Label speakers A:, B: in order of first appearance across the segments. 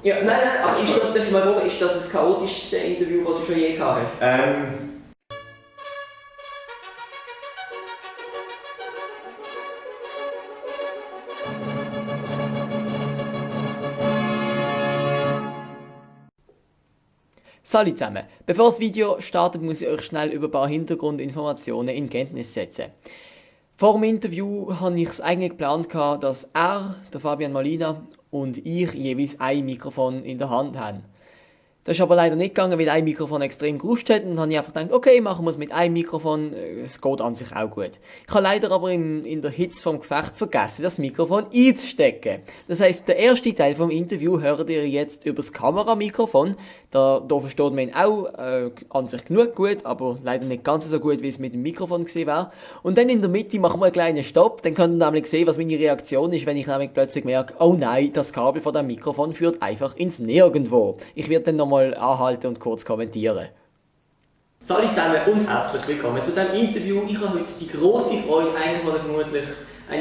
A: Ja, nein, aber darf ich mal fragen, ist das das chaotischste Interview, das du schon je gehabt hast? Salut zusammen! Bevor das Video startet, muss ich euch schnell über ein paar Hintergrundinformationen in Kenntnis setzen. Vor dem Interview hatte ich es eigentlich geplant, dass er, der Fabian Molina, und ich jeweils ein Mikrofon in der Hand haben. Das ist aber leider nicht gegangen, weil ein Mikrofon extrem geruscht hat und dann habe ich einfach gedacht, okay, machen wir es mit einem Mikrofon, es geht an sich auch gut. Ich habe leider aber in der Hitze vom Gefecht vergessen, das Mikrofon einzustecken. Das heisst, der erste Teil vom Interview hört ihr jetzt über das Kameramikrofon. Da versteht man ihn auch an sich genug gut, aber leider nicht ganz so gut, wie es mit dem Mikrofon gesehen wäre. Und dann in der Mitte machen wir einen kleinen Stopp, dann könnt ihr nämlich sehen, was meine Reaktion ist, wenn ich nämlich plötzlich merke, oh nein, das Kabel von dem Mikrofon führt einfach ins Nirgendwo. Ich werde dann nochmal anhalten und kurz kommentieren. Salut zusammen und herzlich willkommen zu diesem Interview. Ich habe heute die grosse Freude, eine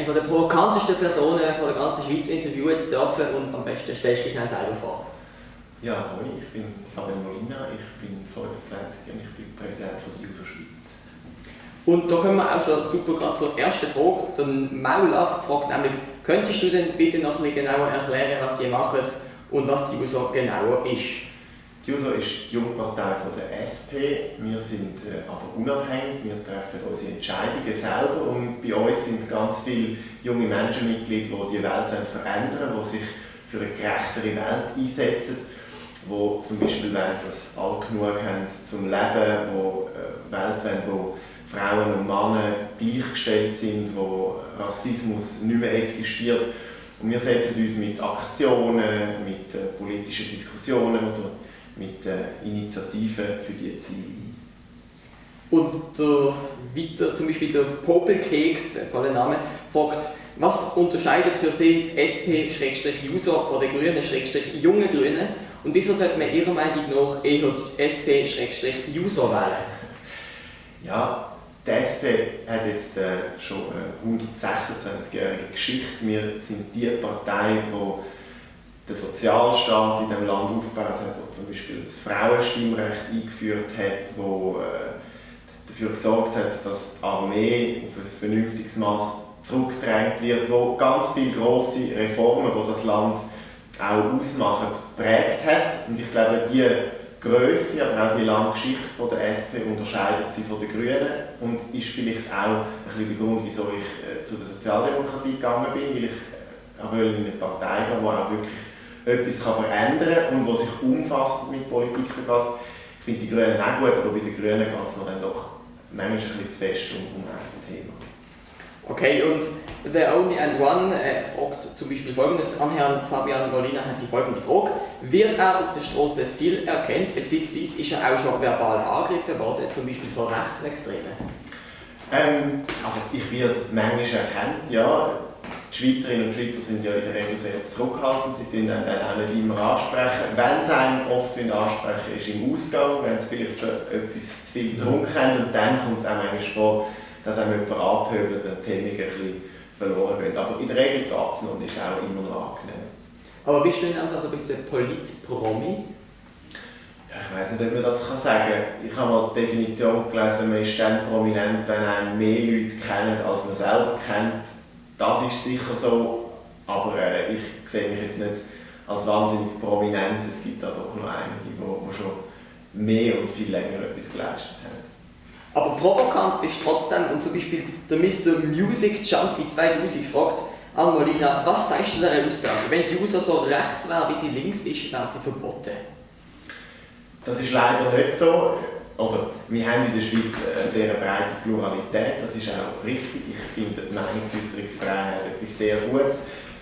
A: der provokantesten Personen von der ganzen Schweiz interviewen zu dürfen, und am besten stellst du dich schnell selber vor.
B: Ja, hallo, ich bin Fabian Molina, ich bin 25 und ich bin Präsident von der User Schweiz.
A: Und da kommen wir auch schon super gerade zur ersten Frage. Der Maulaf fragt nämlich, könntest du denn bitte noch ein bisschen genauer erklären, was die machen und was die User genauer ist?
B: Die User ist die Jungpartei von der SP. Wir sind aber unabhängig, wir treffen unsere Entscheidungen selber und bei uns sind ganz viele junge Menschenmitglieder, die die Welt verändern wollen, die sich für eine gerechtere Welt einsetzen, die zum Beispiel wollen, dass alle genug haben zum Leben, die Welt wollen, wo Frauen und Männer gleichgestellt sind, wo Rassismus nicht mehr existiert. Und wir setzen uns mit Aktionen, mit politischen Diskussionen oder mit Initiativen für diese Ziele ein.
A: Und zum Beispiel der Popelkeks, ein toller Name, fragt, was unterscheidet für Sie die SP-User von den Grünen-Jungen Grünen und wieso sollte man Ihrer Meinung nach eher die SP-User wählen?
B: Ja, die SP hat jetzt schon eine 126-jährige Geschichte. Wir sind die Partei, die den Sozialstaat in diesem Land aufgebaut hat, die zum Beispiel das Frauenstimmrecht eingeführt hat, die dafür gesorgt hat, dass die Armee auf ein vernünftiges Maß zurückgedrängt wird, wo ganz viele grosse Reformen, die das Land auch ausmachen, geprägt hat. Und ich glaube, diese Grösse, aber auch die lange Geschichte von der SP unterscheidet sie von den Grünen und ist vielleicht auch ein bisschen der Grund, wieso ich zu der Sozialdemokratie gegangen bin, weil ich will in eine Partei gehen, die auch wirklich etwas verändern kann und die sich umfassend mit Politik befasst. Ich finde die Grünen auch gut, aber bei den Grünen geht es mir dann doch manchmal ein bisschen zu fest um ein Thema.
A: Okay, und The Only and One fragt zum Beispiel Folgendes an Herrn Fabian Molina, hat die folgende Frage. Wird er auf der Straße viel erkannt, beziehungsweise ist er auch schon verbal angegriffen worden, zum Beispiel von Rechtsextremen?
B: Also ich werde manchmal erkannt, ja. Die Schweizerinnen und Schweizer sind ja in der Regel sehr zurückhaltend, sie tun dann auch nicht immer ansprechen. Wenn sie einen oft ansprechen, ist im Ausgang, wenn sie vielleicht schon etwas zu viel getrunken haben, und dann kommt es auch manchmal vor, dass einem jemand abhöbelt und die Themen ein bisschen verloren gehen. Aber in der Regel geht es noch und ist auch immer noch angenehm.
A: Aber bist du denn einfach so ein bisschen Polit-Promi?
B: Ja, ich weiss nicht, ob man das sagen kann. Ich habe mal die Definition gelesen, man ist dann prominent, wenn einen mehr Leute kennen, als man selber kennt. Das ist sicher so, aber ich sehe mich jetzt nicht als wahnsinnig prominent. Es gibt da doch noch einige, die schon mehr und viel länger etwas geleistet haben.
A: Aber provokant bist du trotzdem, und zum Beispiel der Mr. Music Junkie 2000 fragt an Molina, was sagst du dieser Aussage? Wenn die User so rechts wäre, wie sie links ist, wäre sie verboten.
B: Das ist leider nicht so. Oder, wir haben in der Schweiz eine sehr breite Pluralität, das ist auch richtig. Ich finde die Meinungsäußerungsfreiheit etwas sehr Gutes.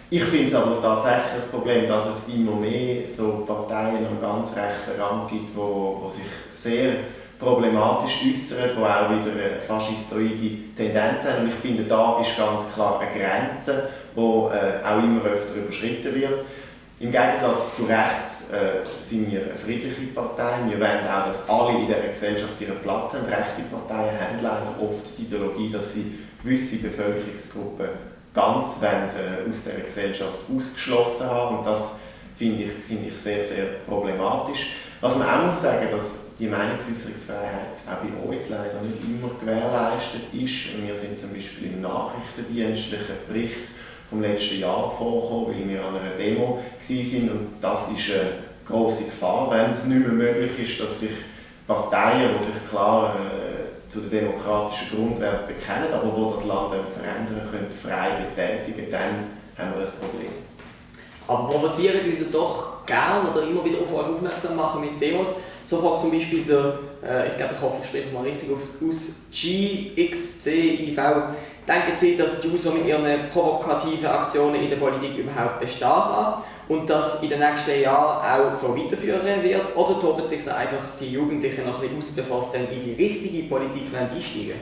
B: Ich finde es aber tatsächlich das Problem, dass es immer mehr so Parteien am ganz rechten Rand gibt, die sich sehr problematisch äußern, die auch wieder eine faschistoide Tendenz haben. Und ich finde, da ist ganz klar eine Grenze, die auch immer öfter überschritten wird. Im Gegensatz zu rechts sind wir eine friedliche Partei. Wir wollen auch, dass alle in dieser Gesellschaft ihren Platz haben. Rechte Parteien haben leider oft die Ideologie, dass sie gewisse Bevölkerungsgruppen ganz aus dieser Gesellschaft ausgeschlossen haben. Und das finde ich sehr, sehr problematisch. Was man auch muss sagen, dass die Meinungsäußerungsfreiheit auch bei uns leider nicht immer gewährleistet ist. Wir sind zum Beispiel im nachrichtendienstlichen Bericht vom letzten Jahr vorgekommen, weil wir an einer Demo waren und das ist eine grosse Gefahr, wenn es nicht mehr möglich ist, dass sich Parteien, die sich klar zu den demokratischen Grundwerten bekennen, aber die das Land verändern können, frei betätigen, dann haben wir ein Problem.
C: Aber provozieren tut ihr doch gerne oder immer wieder auf euch aufmerksam machen mit Demos. So fragt zum Beispiel der, ich glaube, ich hoffe, ich spreche es mal richtig aus, GXCIV. Denken Sie, dass die JUSO mit ihren provokativen Aktionen in der Politik überhaupt bestehen kann und das in den nächsten Jahren auch so weiterführen wird? Oder toben sich da einfach die Jugendlichen noch ein bisschen aus, bevor sie dann in die richtige Politik einsteigen?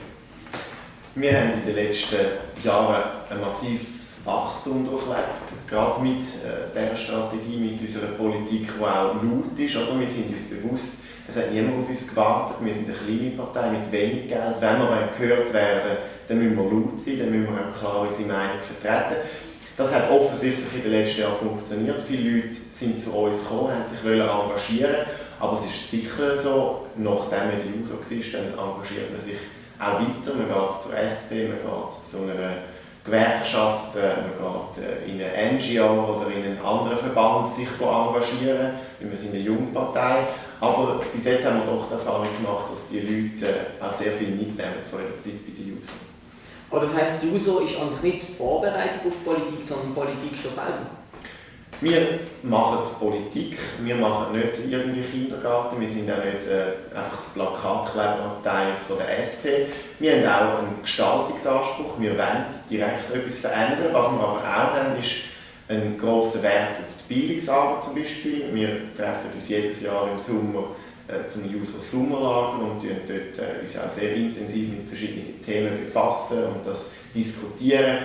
B: Wir haben in den letzten Jahren ein massives Wachstum durchlebt, gerade mit dieser Strategie, mit unserer Politik, die auch laut ist. Oder? Wir sind uns bewusst, es hat niemand auf uns gewartet. Wir sind eine kleine Partei mit wenig Geld. Wenn wir gehört werden, dann müssen wir laut sein, dann müssen wir auch klar unsere Meinung vertreten. Das hat offensichtlich in den letzten Jahren funktioniert. Viele Leute sind zu uns gekommen, haben sich engagieren, aber es ist sicher so, nachdem man die JUSO war, dann engagiert man sich auch weiter. Man geht zur SP, man geht zu einer Gewerkschaft, man geht in eine NGO oder in einen anderen Verband sich engagieren. Wir sind eine Jungpartei. Aber bis jetzt haben wir doch die Erfahrung gemacht, dass die Leute auch sehr viel mitnehmen von ihrer Zeit bei der JUSO.
C: Aber das heisst, die JUSO ist an sich nicht Vorbereitung auf Politik, sondern Politik schon selber?
B: Wir machen Politik, wir machen nicht irgendwie Kindergarten, wir sind auch nicht einfach die Plakatkleberabteilung von der SP. Wir haben auch einen Gestaltungsanspruch, wir wollen direkt etwas verändern. Was wir aber auch haben, ist einen grossen Wert auf die Bildungsarbeit zum Beispiel. Wir treffen uns jedes Jahr im Sommer zum JUSO Sommerlager und dort uns auch sehr intensiv mit verschiedenen Themen befassen und das diskutieren,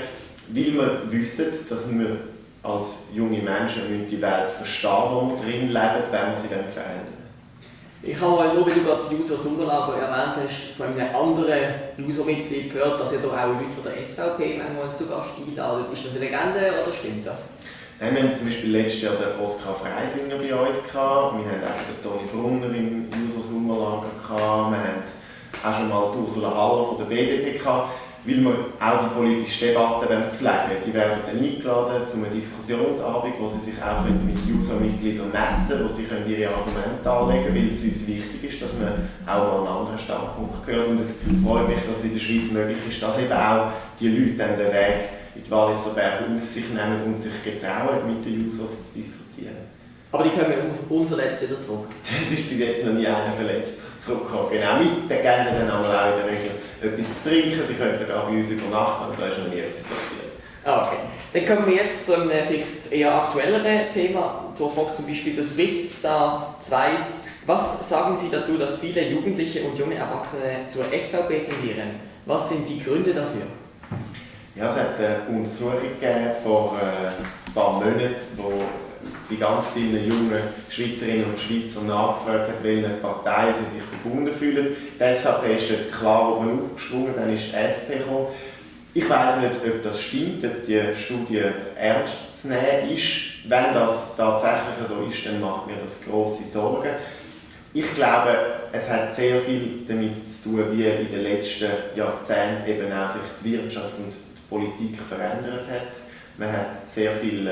B: weil wir wissen, dass wir als junge Menschen die Welt verstehen, wo wir drin leben, wenn wir sie dann verändern.
C: Ich habe mal nur, weil du das JUSO Sommerlager erwähnt hast, von einem anderen JUSO-Mitglied gehört, dass ihr da auch Leute von der SVP manchmal zu Gast einladet. Ist das eine Legende oder stimmt das?
B: Nein, wir hatten zum Beispiel letztes Jahr den Oskar Freisinger bei uns gehabt. Wir hatten auch den Toni Brunner im JUSO Sommerlager gehabt. Wir hatten auch schon mal die Ursula Haller von der BDP gehabt, weil wir auch die politische Debatte pflegen. Die werden dann eingeladen zu einem Diskussionsabend, wo sie sich auch mit JUSO-Mitgliedern messen, wo sie ihre Argumente anlegen können, weil es uns wichtig ist, dass man auch mal einen anderen Standpunkt hört. Und es freut mich, dass es in der Schweiz möglich ist, dass eben auch die Leute dann den Weg in die Walliser Berge auf sich nehmen und sich getrauen, mit den JUSOs zu diskutieren.
C: Aber die kommen unverletzt wieder zurück?
B: Es ist bis jetzt noch nie einer verletzt zurückgekommen. Genau, mit den Gästen dann auch in der Regel etwas zu trinken. Sie können sogar bei uns übernachten, aber da ist noch nie etwas passiert.
C: Okay. Dann kommen wir jetzt zu einem vielleicht eher aktuelleren Thema. So fragt zum Beispiel der Swiss Star 2. Was sagen Sie dazu, dass viele Jugendliche und junge Erwachsene zur SVP tendieren? Was sind die Gründe dafür?
B: Ja, es hat eine Untersuchung gegeben vor ein paar Monaten, wo bei ganz vielen jungen Schweizerinnen und Schweizern nachgefragt hat, welche Parteien sie sich verbunden fühlen. Die SVP ist dort klar oben aufgeschwungen, dann ist die SP gekommen. Ich weiss nicht, ob das stimmt, ob die Studie ernst zu nehmen ist. Wenn das tatsächlich so ist, dann macht mir das grosse Sorgen. Ich glaube, es hat sehr viel damit zu tun, wie in den letzten Jahrzehnten eben auch sich die Wirtschaft und die Politik verändert hat. Man hat sehr viel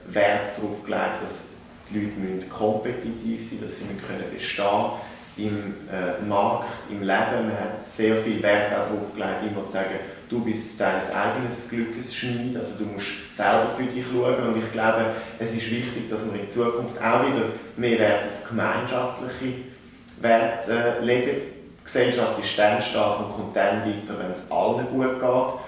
B: Wert darauf gelegt, dass die Leute kompetitiv sein müssen, dass sie bestehen im Markt, im Leben. Man hat sehr viel Wert darauf gelegt, immer zu sagen, du bist deines eigenen Glückes Schmied, also du musst selber für dich schauen. Und ich glaube, es ist wichtig, dass wir in Zukunft auch wieder mehr Wert auf gemeinschaftliche Werte legen. Die Gesellschaft ist dann stark und kommt dann weiter, wenn es allen gut geht.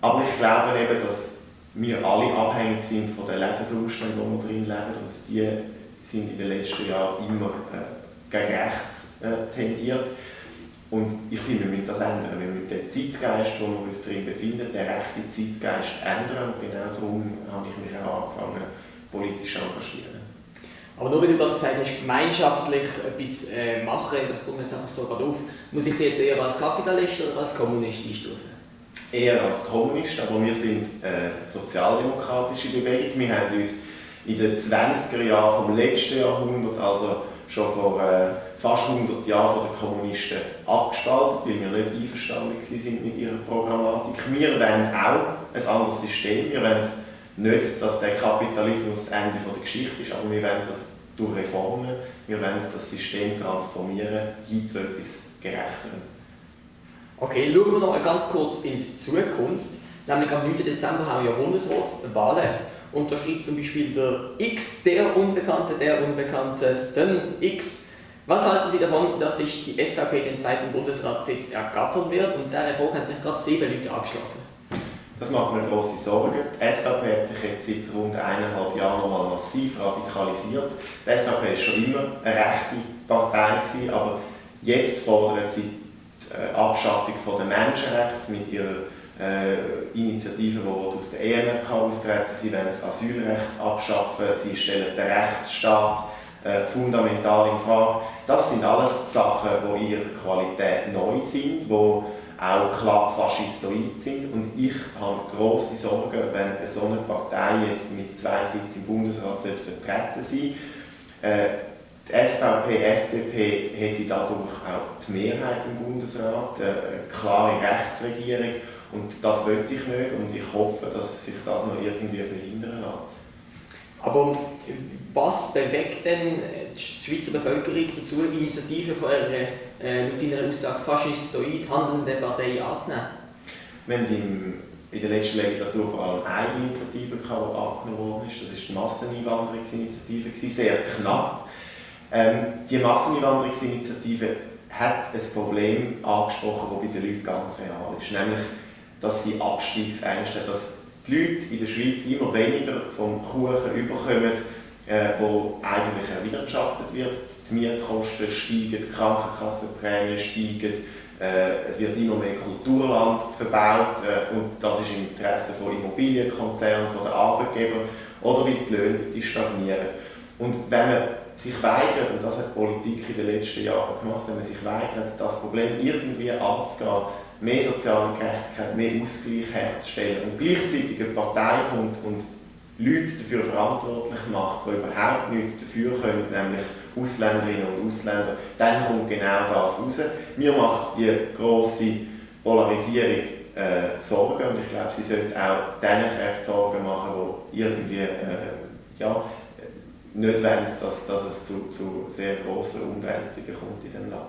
B: Aber ich glaube eben, dass wir alle abhängig sind von den Lebensumständen, wo wir drin leben. Und die sind in den letzten Jahren immer gegen rechts tendiert. Und ich finde, wir müssen das ändern. Wir müssen den Zeitgeist, wo wir uns drin befinden, den rechten Zeitgeist ändern. Und genau darum habe ich mich auch angefangen, politisch zu engagieren.
C: Aber nur weil du gerade gesagt hast, gemeinschaftlich etwas machen, das kommt jetzt einfach so gerade auf, muss ich dich jetzt eher als Kapitalist oder als Kommunist einstufen?
B: Eher als Kommunist, aber wir sind eine sozialdemokratische Bewegung. Wir haben uns in den 20er Jahren vom letzten Jahrhundert, also schon vor fast 100 Jahren von den Kommunisten abgespaltet, weil wir nicht einverstanden waren mit ihrer Programmatik. Wir wollen auch ein anderes System. Wir wollen nicht, dass der Kapitalismus das Ende der Geschichte ist, aber wir wollen das durch Reformen, wir wollen das System transformieren hin zu etwas Gerechterem.
C: Okay, schauen wir noch mal ganz kurz in die Zukunft. Nämlich am 9. Dezember haben wir ja Bundesratswahlen. Und da schreibt zum Beispiel der X, der Unbekanntesten X. Was halten Sie davon, dass sich die SVP den zweiten Bundesratssitz ergattern wird? Und dieser Frage haben sich gerade 7 Leute angeschlossen.
B: Das macht mir grosse Sorgen. Die SVP hat sich jetzt seit rund 1,5 Jahren nochmal massiv radikalisiert. Die SVP war schon immer eine rechte Partei, aber jetzt fordert sie die Abschaffung der Menschenrechte mit ihrer Initiative, die aus der EMRK austreten. Sie wollen das Asylrecht abschaffen, sie stellen den Rechtsstaat fundamental in Frage. Das sind alles Sachen, die in ihrer Qualität neu sind, die auch klar faschistoid sind. Und ich habe grosse Sorgen, wenn so eine Partei jetzt mit 2 Sitzen im Bundesrat vertreten sein sollte. Die SVP, FDP hätte dadurch auch die Mehrheit im Bundesrat, eine klare Rechtsregierung. Und das möchte ich nicht und ich hoffe, dass sich das noch irgendwie verhindern lässt.
C: Aber was bewegt denn die Schweizer Bevölkerung dazu, Initiativen von einer, laut deiner Aussage, faschistoid handelnde Partei anzunehmen?
B: Wir haben in der letzten Legislatur vor allem eine Initiative, die angenommen worden ist. Das war die Masseneinwanderungsinitiative, sehr knapp. Die Masseneinwanderungsinitiative hat ein Problem angesprochen, das bei den Leuten ganz real ist. Nämlich, dass sie Abstiegsängste, dass die Leute in der Schweiz immer weniger vom Kuchen überkommen, wo eigentlich erwirtschaftet wird. Die Mietkosten steigen, die Krankenkassenprämien steigen, es wird immer mehr Kulturland verbaut und das ist im Interesse von Immobilienkonzernen, von den Arbeitgebern oder weil die Löhne stagnieren. Und wenn man sich weigert, und das hat die Politik in den letzten Jahren gemacht, wenn man sich weigert, das Problem irgendwie anzugehen, mehr soziale Gerechtigkeit, mehr Ausgleich herzustellen und gleichzeitig eine Partei kommt und Leute dafür verantwortlich macht, die überhaupt nichts dafür können, nämlich Ausländerinnen und Ausländer, dann kommt genau das raus. Mir macht die grosse Polarisierung Sorgen und ich glaube, sie sollte auch diesen Kräften Sorgen machen, die irgendwie nicht wollen, dass es zu sehr grossen Umwälzungen kommt in diesem Land.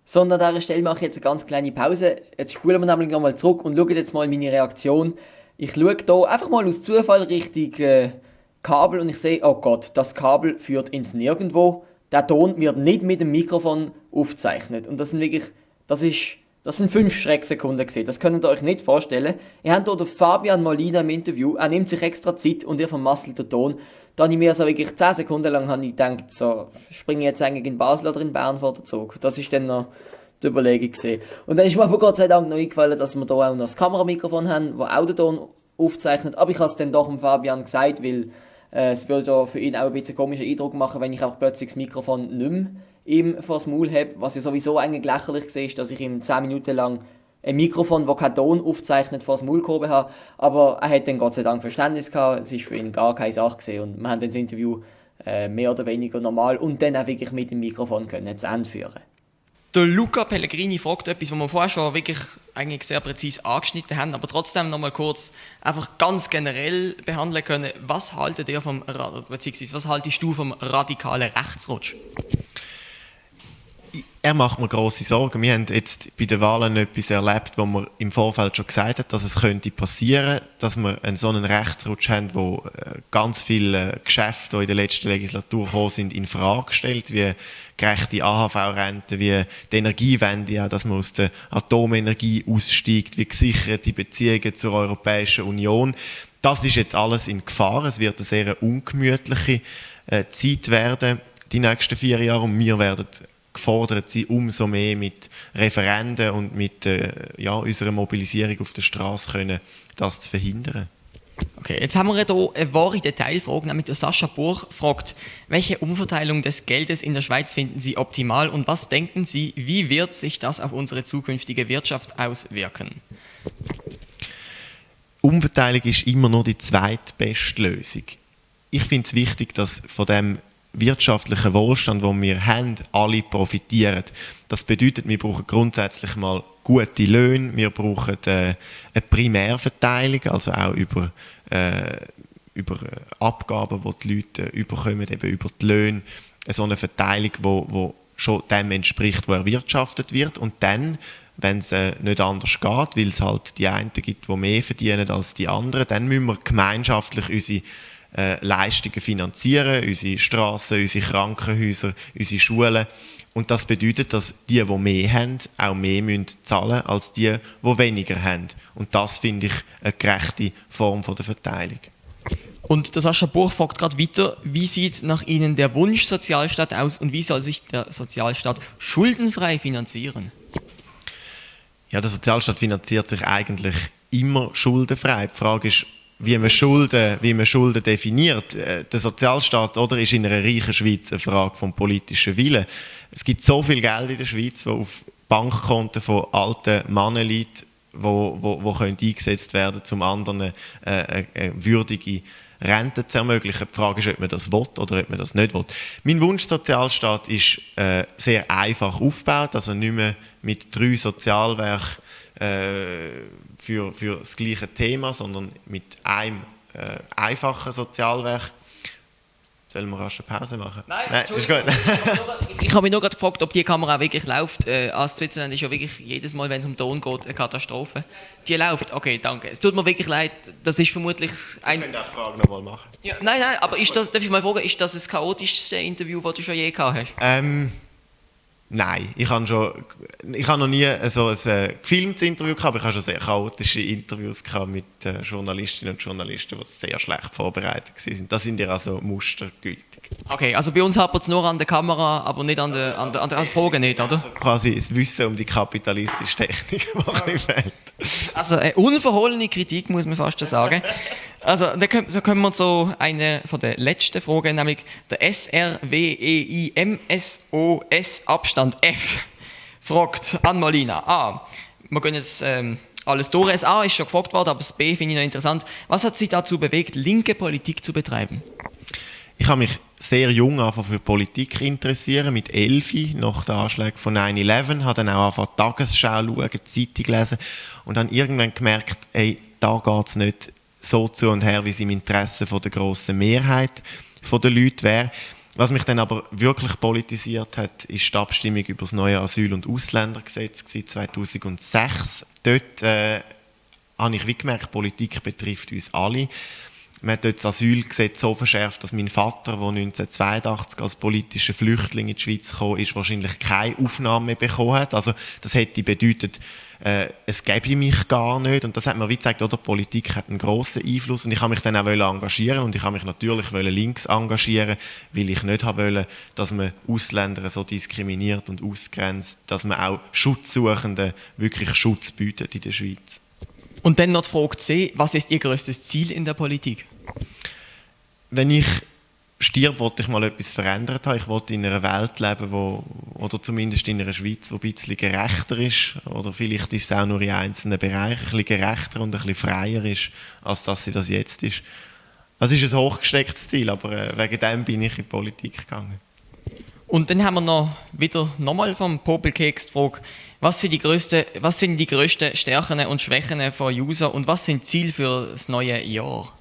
A: Sondern an dieser Stelle mache ich jetzt eine ganz kleine Pause. Jetzt spulen wir nämlich nochmal zurück und schauen jetzt mal meine Reaktion. Ich schaue hier einfach mal aus Zufall Richtung Kabel und ich sehe, oh Gott, das Kabel führt ins Nirgendwo. Der Ton wird nicht mit dem Mikrofon aufgezeichnet. Und das sind 5 Schrecksekunden gewesen. Das könnt ihr euch nicht vorstellen. Ihr habt hier den Fabian Molina im Interview. Er nimmt sich extra Zeit und ihr vermasselt den Ton. Da habe ich mir so wirklich 10 Sekunden lang gedacht, so, springe ich jetzt eigentlich in Basel oder in Bern vor den Zug. Das ist dann noch die Überlegung gewesen. Und dann ist mir aber Gott sei Dank noch eingefallen, dass wir hier auch noch das Kameramikrofon haben, das auch den Ton aufzeichnet. Aber ich habe es dann doch dem Fabian gesagt, weil es würde ja für ihn auch ein bisschen komischen Eindruck machen, wenn ich auch plötzlich das Mikrofon nicht mehr ihm vor das Maul habe. Was ja sowieso eigentlich lächerlich ist, dass ich ihm 10 Minuten lang ein Mikrofon, das keinen Ton aufzeichnet, vor das Maul gehoben habe. Aber er hat dann Gott sei Dank Verständnis gehabt. Es war für ihn gar keine Sache gewesen. Und wir haben dann das Interview mehr oder weniger normal und dann auch wirklich mit dem Mikrofon können zu Ende führen.
D: Der Luca Pellegrini fragt etwas, was wir vorher schon wirklich eigentlich sehr präzise angeschnitten haben, aber trotzdem noch mal kurz einfach ganz generell behandeln können. Was haltet ihr was haltest du vom radikalen Rechtsrutsch?
B: Er macht mir grosse Sorgen. Wir haben jetzt bei den Wahlen etwas erlebt, wo man im Vorfeld schon gesagt hat, dass es könnte passieren, dass wir so einen Rechtsrutsch haben, wo ganz viele Geschäfte, die in der letzten Legislatur gekommen sind, in Frage stellt, wie gerechte AHV-Rente, wie die Energiewende, auch, dass man aus der Atomenergie aussteigt, wie gesicherte Beziehungen zur Europäischen Union. Das ist jetzt alles in Gefahr. Es wird eine sehr ungemütliche Zeit werden, die nächsten 4 Jahre, und wir werden gefordert sind, umso mehr mit Referenden und mit unserer Mobilisierung auf der Straße können, das zu verhindern.
D: Okay, jetzt haben wir hier eine wahre Detailfrage, nämlich der Sascha Burch fragt, welche Umverteilung des Geldes in der Schweiz finden Sie optimal und was denken Sie, wie wird sich das auf unsere zukünftige Wirtschaft auswirken?
B: Umverteilung ist immer noch die zweitbeste Lösung. ich finde es wichtig, dass von dem wirtschaftlichen Wohlstand, den wir haben, alle profitieren. Das bedeutet, wir brauchen grundsätzlich mal gute Löhne, wir brauchen eine Primärverteilung, also auch über Abgaben, die die Leute überkommen, eben über die Löhne, so eine Verteilung, die schon dem entspricht, wo erwirtschaftet wird. Und dann, wenn es nicht anders geht, weil es halt die einen gibt, die mehr verdienen als die anderen, dann müssen wir gemeinschaftlich unsere Leistungen finanzieren, unsere Strassen, unsere Krankenhäuser, unsere Schulen. Und das bedeutet, dass die mehr haben, auch mehr zahlen müssen als die weniger haben. Und das finde ich eine gerechte Form der Verteilung.
D: Und der Sascha Burch fragt gerade weiter, wie sieht nach Ihnen der Wunsch Sozialstaat aus und wie soll sich der Sozialstaat schuldenfrei finanzieren?
B: Ja, der Sozialstaat finanziert sich eigentlich immer schuldenfrei. Die Frage ist, wie man Schulden definiert. Der Sozialstaat ist in einer reichen Schweiz eine Frage vom politischen Willen. Es gibt so viel Geld in der Schweiz, das auf Bankkonten von alten Männern liegt, wo eingesetzt werden können, um anderen eine würdige Rente zu ermöglichen. Die Frage ist, ob man das will oder ob man das nicht will. Mein Wunsch-Sozialstaat ist sehr einfach aufgebaut, also nicht mehr mit 3 Sozialwerken für das gleiche Thema, sondern mit einem einfachen Sozialwerk. Sollen wir rasch eine Pause machen?
D: Nein, ist gut. Ich habe mich nur gerade gefragt, ob die Kamera auch wirklich läuft. Als Switzerland ist ja wirklich jedes Mal, wenn es um Ton geht, eine Katastrophe. Die läuft? Okay, danke. Es tut mir wirklich leid, das ist vermutlich ein...
B: Ich könnte auch die Frage nochmal machen.
D: Ja, nein, aber darf ich mal fragen, ist das das chaotischste Interview, das du schon je gehabt hast?
B: Nein, ich habe noch nie so ein gefilmtes Interview gehabt, aber ich habe schon sehr chaotische Interviews gehabt mit Journalistinnen und Journalisten, die sehr schlecht vorbereitet waren. Das sind ja also mustergültig.
D: Okay, also bei uns hapert es nur an der Kamera, aber nicht an der Frage nicht, oder?
B: Also quasi das Wissen um die kapitalistische Technik, die mir fehlt.
D: Also eine unverhohlene Kritik, muss man fast schon sagen. Also so kommen wir zu einer von der letzten Fragen, nämlich der SRWEIMSOS Abstand F fragt Ann-Malina A. Wir gehen jetzt alles durch. Das A ist schon gefragt worden, aber das B finde ich noch interessant. Was hat Sie dazu bewegt, linke Politik zu betreiben?
B: Ich habe mich sehr jung angefangen für Politik interessieren, mit 11, nach den Anschlägen von 9/11, habe dann auch angefangen, die Tagesschau schauen, die Zeitung lesen und dann irgendwann gemerkt, ey, da geht es nicht so zu und her, wie es im Interesse der grossen Mehrheit der Leute wäre. Was mich dann aber wirklich politisiert hat, ist die Abstimmung über das neue Asyl- und Ausländergesetz 2006. Dort habe ich wie gemerkt, Politik betrifft uns alle. Man hat dort das Asylgesetz so verschärft, dass mein Vater, der 1982 als politischer Flüchtling in die Schweiz kam, wahrscheinlich keine Aufnahme mehr bekommen hat. Also das hätte bedeutet, es gäbe mich gar nicht. Und das hat mir wie gezeigt, oder, Politik hat einen grossen Einfluss. Und ich habe mich dann auch engagieren und ich habe mich natürlich links engagieren, weil ich nicht wollte, dass man Ausländer so diskriminiert und ausgrenzt, dass man auch Schutzsuchenden wirklich Schutz bietet in der Schweiz.
D: Und dann noch die Frage C, was ist Ihr grösstes Ziel in der Politik?
B: Wenn ich stirb, wollte ich mal etwas verändert haben. Ich wollte in einer Welt leben, oder zumindest in einer Schweiz, die ein bisschen gerechter ist. Oder vielleicht ist es auch nur in einzelnen Bereichen ein bisschen gerechter und ein bisschen freier ist, als dass sie das jetzt ist. Das ist ein hochgestecktes Ziel, aber wegen dem bin ich in die Politik gegangen.
D: Und dann haben wir nochmal vom Popelkeks die Frage, was sind die grössten Stärken und Schwächen von User und was sind Ziele für das neue Jahr?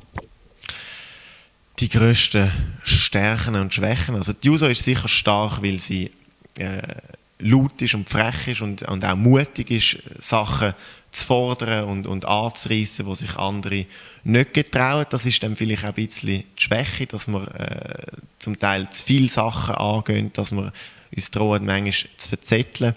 B: Die grössten Stärken und Schwächen. Also die User ist sicher stark, weil sie laut ist und frech ist und auch mutig ist, Sachen zu fordern und anzureissen, die sich andere nicht getrauen. Das ist dann vielleicht auch ein bisschen die Schwäche, dass wir zum Teil zu viele Sachen angehen, dass wir uns drohen, manchmal zu verzetteln,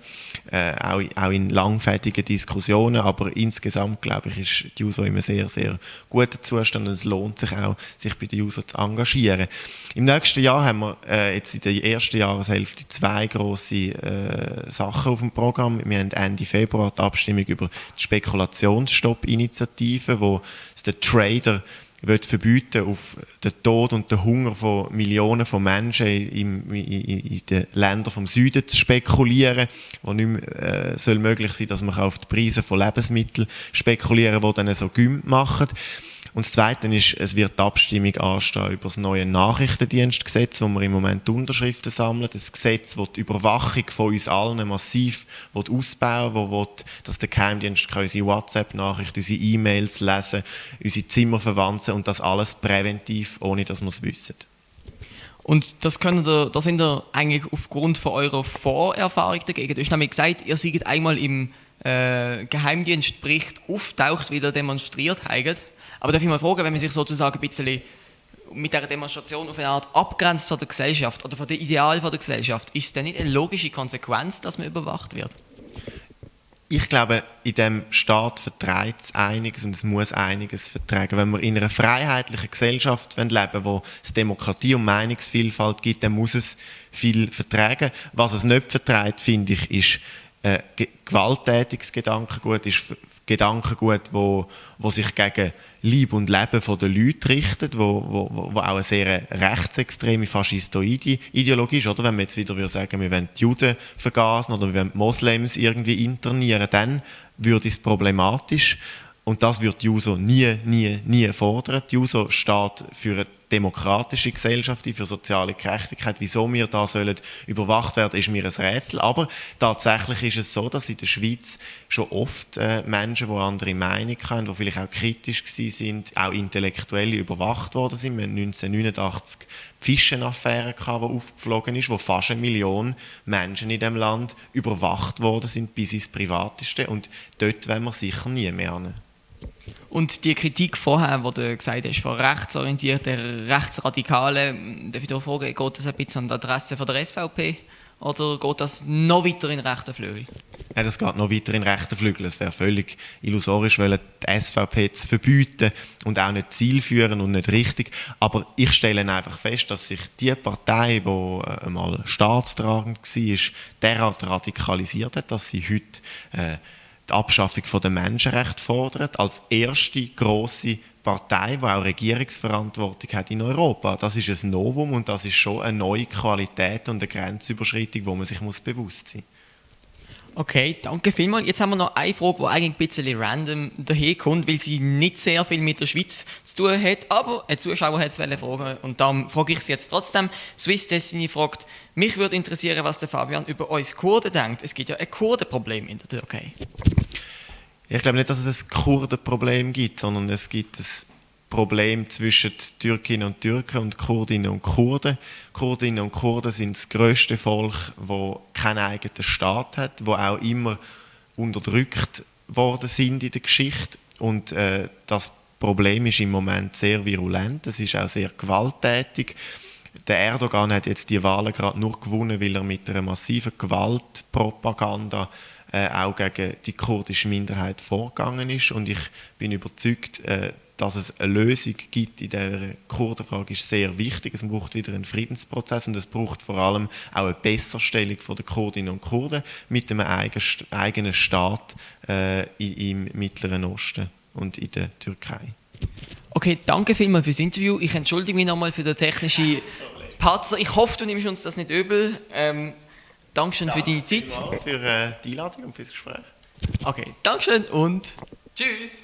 B: auch in langfädigen Diskussionen. Aber insgesamt, glaube ich, ist die User in einem sehr, sehr guten Zustand und es lohnt sich auch, sich bei den User zu engagieren. Im nächsten Jahr haben wir jetzt in der ersten Jahreshälfte 2 grosse Sachen auf dem Programm. Wir haben Ende Februar die Abstimmung über die Spekulationsstopp-Initiative, wo der Trader verbieten auf den Tod und den Hunger von Millionen von Menschen in den Ländern vom Süden zu spekulieren, wo nicht mehr möglich sein soll, dass man auf die Preise von Lebensmitteln spekulieren, die dann so Gümpfe machen. Und das Zweite ist, es wird die Abstimmung anstehen über das neue Nachrichtendienstgesetz, wo wir im Moment die Unterschriften sammeln. Das Gesetz, das die Überwachung von uns allen massiv ausbauen will, wo dass der Geheimdienst unsere WhatsApp-Nachrichten, unsere E-Mails lesen, unsere Zimmer verwanzen und das alles präventiv, ohne dass wir es wissen.
D: Und das sind ihr eigentlich aufgrund von eurer Vorerfahrung dagegen. Du hast nämlich gesagt, ihr seid einmal im Geheimdienstbericht auftaucht, wie ihr demonstriert habt. Aber darf ich mal fragen, wenn man sich sozusagen ein bisschen mit dieser Demonstration auf eine Art abgrenzt von der Gesellschaft oder von den Idealen der Gesellschaft, ist es denn nicht eine logische Konsequenz, dass man überwacht wird?
B: Ich glaube, in diesem Staat verträgt es einiges und es muss einiges vertragen. Wenn wir in einer freiheitlichen Gesellschaft leben wollen, wo es Demokratie und Meinungsvielfalt gibt, dann muss es viel vertragen. Was es nicht verträgt, finde ich, ist gewalttätiges Gedankengut, ist Gedankengut, wo sich gegen Leib und Leben der Leute richtet, wo auch eine sehr rechtsextreme, faschistoide Ideologie ist. Oder? Wenn wir jetzt wieder sagen, wir wollen die Juden vergasen oder wir wollen die Moslems irgendwie internieren, dann würde es problematisch. Und das wird die JUSO nie fordern. Die JUSO steht für eine demokratische Gesellschaft, für soziale Gerechtigkeit. Wieso wir da sollen überwacht werden, ist mir ein Rätsel. Aber tatsächlich ist es so, dass in der Schweiz schon oft Menschen, die andere Meinung haben, die vielleicht auch kritisch sind, auch Intellektuelle überwacht worden sind. Wir haben 1989 die Fischenaffäre, die aufgeflogen ist, wo fast 1 Million Menschen in diesem Land überwacht worden sind, bis ins Privateste. Und dort wollen wir sicher nie mehr hin.
D: Und die Kritik vorher, die du gesagt hast, von rechtsorientierten, Rechtsradikalen, darf ich da fragen, geht das ein bisschen an die Adresse von der SVP oder geht das noch weiter in den rechten Flügel?
B: Ja, das geht noch weiter in den rechten Flügel. Es wäre völlig illusorisch, die SVP zu verbieten und auch nicht zielführend und nicht richtig. Aber ich stelle einfach fest, dass sich die Partei, die einmal staatstragend war, derart radikalisiert hat, dass sie heute die Abschaffung der Menschenrechte fordert, als erste grosse Partei, die auch Regierungsverantwortung hat in Europa. Das ist ein Novum und das ist schon eine neue Qualität und eine Grenzüberschreitung, die man sich bewusst sein muss.
D: Okay, danke vielmals. Jetzt haben wir noch eine Frage, die eigentlich ein bisschen random daherkommt, weil sie nicht sehr viel mit der Schweiz zu tun hat, aber ein Zuschauer hat es fragen und darum frage ich sie jetzt trotzdem. Swiss Destiny fragt, mich würde interessieren, was der Fabian über uns Kurden denkt. Es gibt ja ein Kurdenproblem in der Türkei.
B: Ich glaube nicht, dass es ein Kurdenproblem gibt, sondern es gibt ein Problem zwischen Türkinnen und Türken und Kurdinnen und Kurden. Kurdinnen und Kurden sind das grösste Volk, das keinen eigenen Staat hat, das auch immer unterdrückt worden sind in der Geschichte. Und das Problem ist im Moment sehr virulent, es ist auch sehr gewalttätig. Der Erdogan hat jetzt die Wahlen gerade nur gewonnen, weil er mit einer massiven Gewaltpropaganda auch gegen die kurdische Minderheit vorgegangen ist. Und ich bin überzeugt, dass es eine Lösung gibt in dieser Kurdenfrage, ist sehr wichtig. Es braucht wieder einen Friedensprozess und es braucht vor allem auch eine Besserstellung der Kurdinnen und Kurden mit einem eigenen Staat im Mittleren Osten und in der Türkei.
D: Okay, danke vielmals fürs Interview. Ich entschuldige mich nochmal für den technischen Patzer. Ich hoffe, du nimmst uns das nicht übel. Dankeschön für deine Zeit.
B: Für die Einladung und fürs Gespräch.
D: Okay, Dankeschön und tschüss.